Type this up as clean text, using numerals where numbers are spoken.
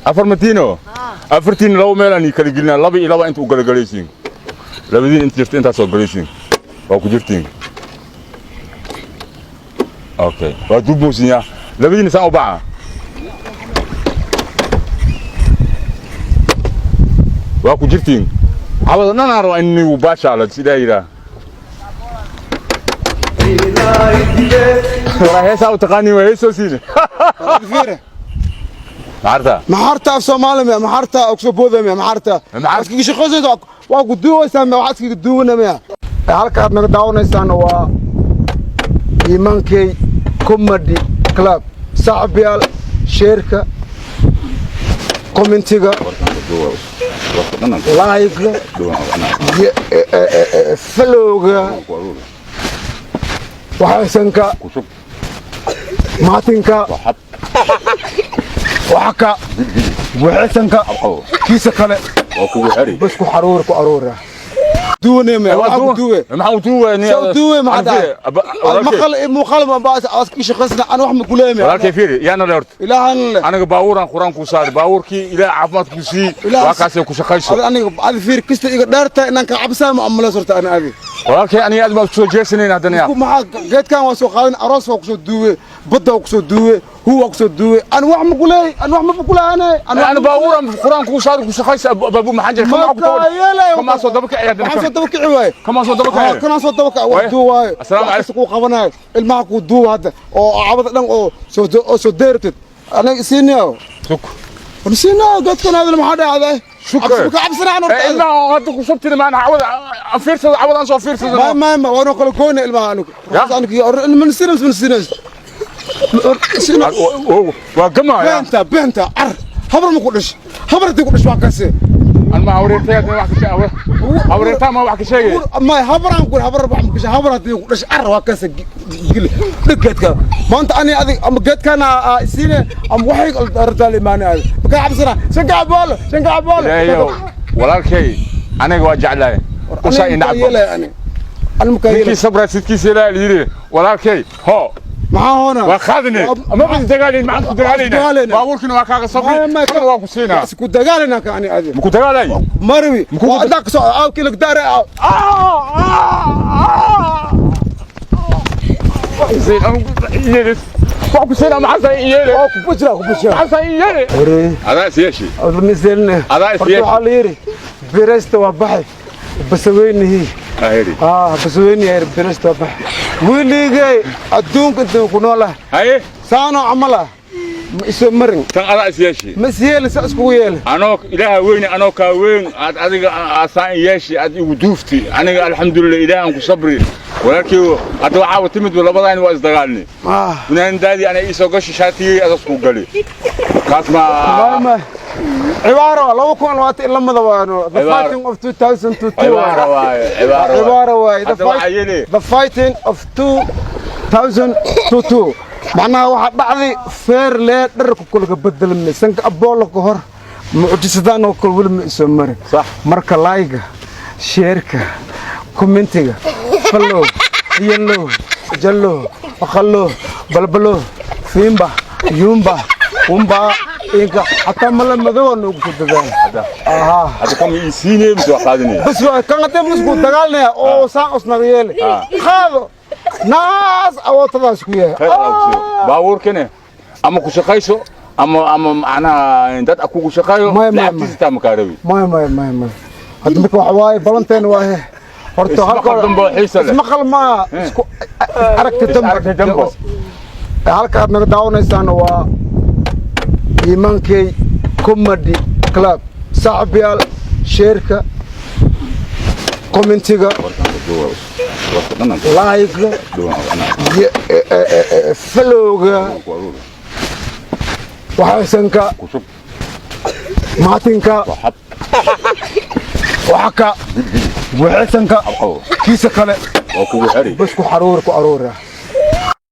Afar matiino afartiin laba meelaan ii kala gelinaa, laba iyo laba inta u kala galaysiin, labadiin inta jirta intaas oo galaysiin, waa ku jirtiin. Okay, waa duubmoosinya labadiina saan u baxa, waa ku jirtiin. Cawada dhan aan rabaa in nigu baashaala sidaa yidhaa. Walaa heesaa u taqaanin, waa heesoo siine. Maxarta? Maxarta af Soomaali miya? Maxarta oo kusoo boodaya miya? Maxarta iskaga shaqaysanaysa, waa ku duubaysaa miya? Waxaad iskaga duubana miya? Halka aad naga daawanaysaan waa Iimaankey Comedy Club. Saaxiibayaal, sheerka, commentiga, like-ga iyo followga, waxaysanka maatinka waxka waxaysanka kiisa kale bas ku xaruur ku aruura duwaneme waxa ku duwe. Maxaa u duwe? Soo duwe, maxaa tahay maqal muuqaal ma baas aski shaqaysna aan wax ma kuleeme. Walaalkay, fiiri, yaana le horta. Ilaahan le. Aniga baabuuraan quraan kuu saaray, baabuurkii Ilaah caafimaad kuu sii, waa kaasay ku shaqayso. Aniga adi fiir kasta iga dheerta inaan ka cabsaa ma amala sorta ana adi. Walaalkay, aniga aad baa soo jeesanayn haddana yaa. Maxaa geedkan waa soo qaadan, aroos waa kusoo duuwe, badda waa kusoo duuwe, hu waa kusoo duuwe, aan wax ma kuleey, aan wax ma kulaane. Ana baabuuraan quraan kuu saaray, ku shaqaysa baabuur, maxaan jira kama ku kama soo daba kacay haddana. Waxaan soo daba kici waaye. Kama soo daba kacay. Kana soo daba kacay wax duu waaye. Assalaamu calaykum. Kuu qabanayo ilmaha kuu duuwa hadda oo cabada dhan oo soo oo soo deertid anaga siinayo. Suk. Siinayo geedkan aadna maxaa dhacday? Shukr. Ka cabsanaa horta. Ilmaha hadda ku shubtida maana cawada aan fiirsado, cawada aan soo fiirsado. Ma waana kala goyna ilmaha anigu. Anigu man siinays, man siinays. Waa gamaya. Beenta, beenta, car habar ma ku dhish, habar haddii ku dhish waa kase. Anma hawreertay wax ka sheegay, hawreertaa ma wax ka sheegay? Ma habaraan ku habar wax ma ku sheegay, habar haddii ku dhish car waa kase. Gili dhig geedka maanta ani adig ama geedkana siine ama waxay ardaal imaanay adi maka cabsana shanka bool, shanka bool. Ilaahayow, walaalkay, aniga waa jeclahay usaa inacba. Ninkii sabra sidkiisa Ilaaha la yidhi. Walaalkay, ho. Maxaa hoona? Waa qaadine ama bas dagaalin, maxaan ku dagaalayna? Baabuurkina waa kaaga sabri, kana waa ku siinaa. Ku dagaalayna ka ani adi. Maku dagaalay? Marwi waa adaa kasoo aaw kii lagdaare. Wax ku siinaa, maxaa saa yeele? Waa ku bujira, ku bujira. Maxaa saa yeele? Adaa is yeeshi. Miselne. Adaa is yeeshi. Waxaa la yidhi biraysta waa baxay basaweynihi. Aheri. Basaweynihi biraysta waa baxay. Weligay adduunka inta ku noolahay haye saanoo camal ah ma isoo marin. Tan adaa is yeeshi. Ma is yeelin, saa iskugu yeelin. Anoo Ilaaha weyne, anoo kaa weyn aad adiga saan yeeshi, aad igu duufti. Aniga alxamdulilah, Ilaahan ku sabri. Walaalkii, hadda waxaa timid labadaan waa isdagaalni. Funaanadaadii ana ii soo gashi, shaatigii adas ku gali, kaas ma cibaaro 2020 lamada waano the fighting of 2022. Cibaaro waaye, cibaaro. Cibaaro waaye. The fighting of 2022, macnaha waxaa dhacday feer lee dharka kulka bedelmay sanka aboolo ka hor mucjisadaan oo kale weli ma isoo marin. Marka layga, sheerka, commentiga, follow, iyalo, jallo, aqallo, balbalo, fiimba, yumba, umba, inka xataa mala madow noogu soo dadaal. Aha, hadda kama ii siinay mise waa qaadanaya? Bas waa kan hadda isku dagaalnaya oo saan usnaga yeele qaado naas awootadaas ku yahay. Baabuurkane ama ku shaqayso ama macnaha dad kugu shaqeeyo, lacagtiisa taa makaa rabi. Maya, maya, maya, maya. Hadda marka waxa waaye balanteen waaye horta. Halka dambe oo xiisa leh. Ismaqal ma isku aragti dambe. Halka aad naga daawanaysaan waa Iimaankey Comedy Club. Saaxiibayaal, sheerka, commentiga, like-ga iyo followga, waxaysanka maatinka waxka waxaysanka kiisa kale bas ku xaruur ku aruura.